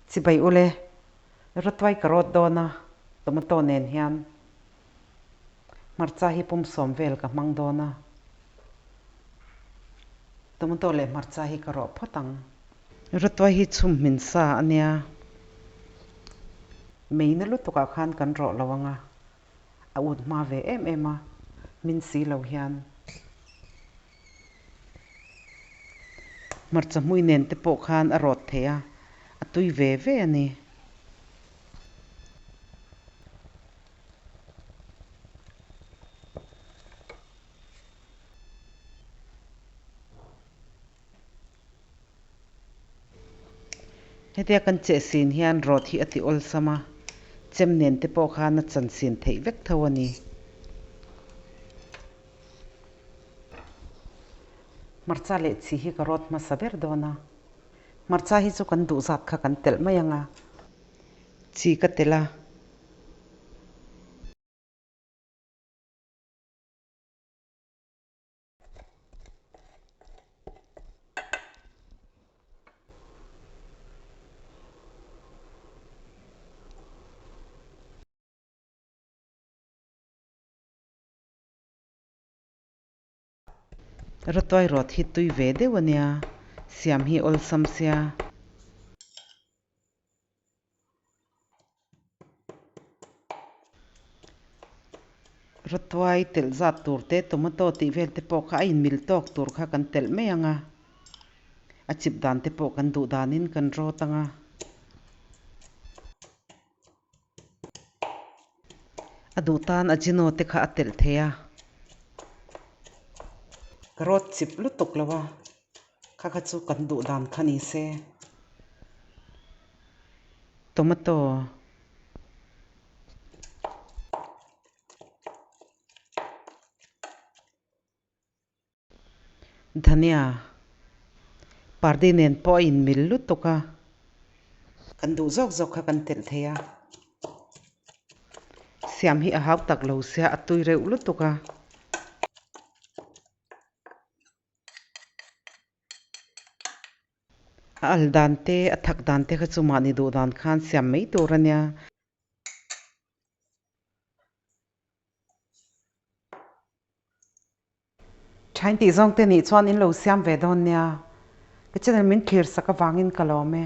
Chibai ule, rawtuai ka rawt dawn a, tomato nen hian hmarcha hi pum sawm vel ka hmang dawn a. Tomato leh hmarcha hi ka rawh phawt ang. Rawtuai hi chhum hmin sa a nia, mei na lutukah khan kan rawh lo ang a, a ut hma ve em em a, hmin si lo hian. Hmarcha hmui nen te pawh khan a rawt thei a, a tui ve ve a ni. Hetia kan cheh sin hian rawt hi a ti awlsam a, chem nen te pawh khan a chan sin theih vek tho a ni. Hmarcha leh chi hi ka rawt hmasa ber dawn a, hmarcha hi chu kan duh zat kha kan telh mai ang a, chi ka telh a. Rawtuai rawt hi tui ve deuh a nia, siam hi awlsam sia. Rawtuai telh zat tur te, tomato tih vel te pawh kha a inmil tawk tur kha kan telh mai ang a, a chip dan te pawh kan duh danin kan rawt ang a. A duh tan Ajino te kha a telh thei a. Ka rawt chip lutuk lo a, kha kha chu kan duh dan kha ni se. Tomato. Dhania, pardi nen pawh a inmil lutuk a, kan duh zawk zawk kha kan telh thei a, siam hi a hau tak lo sia a tui reuh lutuk a. A al dan te, a thak dan te kha chu mahni duh dan khan siam mai tur a nia. Thain tih zawng te nih chuan in lo siam ve dawn nia. Ka channel min thlir sak avangin ka lawm e.